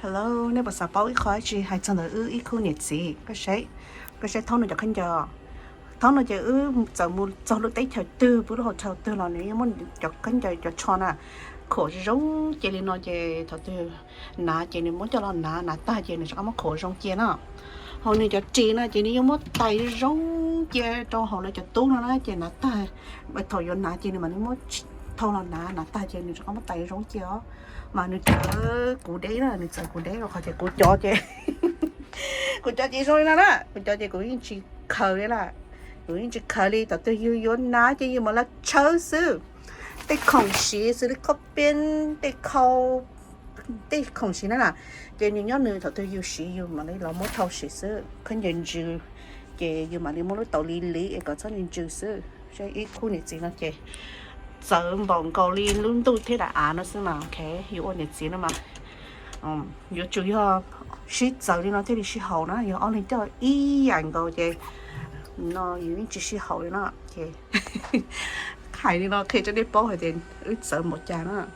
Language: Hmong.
Hello, nej puas xav paub ib qho dab tsi hais txog ntawm wb ib khub niam txiv? Koj saib, koj saib thaum no cov khaub ncaws, thaum no ces wb txawm mus txog lub teb chaws twg, pw lub hau chaw twg los nws yeej muab cov khaub ncaws cov tsho na khuam zoo cia li no ces thaum twg hnav ces nws muab coj los hnav, hnav tag ces nws rov qab muab khuam zoo cia na. Hos nws cov ris no ces nws yeej muab tais zoo cia rau hauv lawv cov tub no na ces hnav tag, thaum yuav hnav ces nws mam li muab thau los hnav, hnav tag ces nws rov qab muab tais zoo cia os. Mas nws txawv kuv deb na, nws txawv kuv deb rau qhov tias kuv cov ces kuv cov ces zoo li no na, kuv cov ces kuv yeej tsis khaws li lawm. Kuv yeej tsis khaws li, thaum twg yus yuav hnav ces yus mam li tshawb xwb. Tej khoom siv xws li khob peeb, tej khau, tej khoom siv na na, ces nws nyob nws, thaum twg yus siv yus mam li los muab thau siv xwb. Khaub ncaws ntsws ces yus mam li muab lub taus li li es kom txhob ntsws xwb. Saib ib khub niam txiv no ces txawv npaum nkaus li lub ntuj thiab daim av no xwb mas, ok. Yus ua niam txiv no mas yuav tsum yog sib txawv li no thiaj li sib haum na, yog ob leeg coj ib yam nkaus ces no yus yeej tsis sib haum li na. Ces hais li no qhia rau nej paub hais tias wb txawv npaum cas na.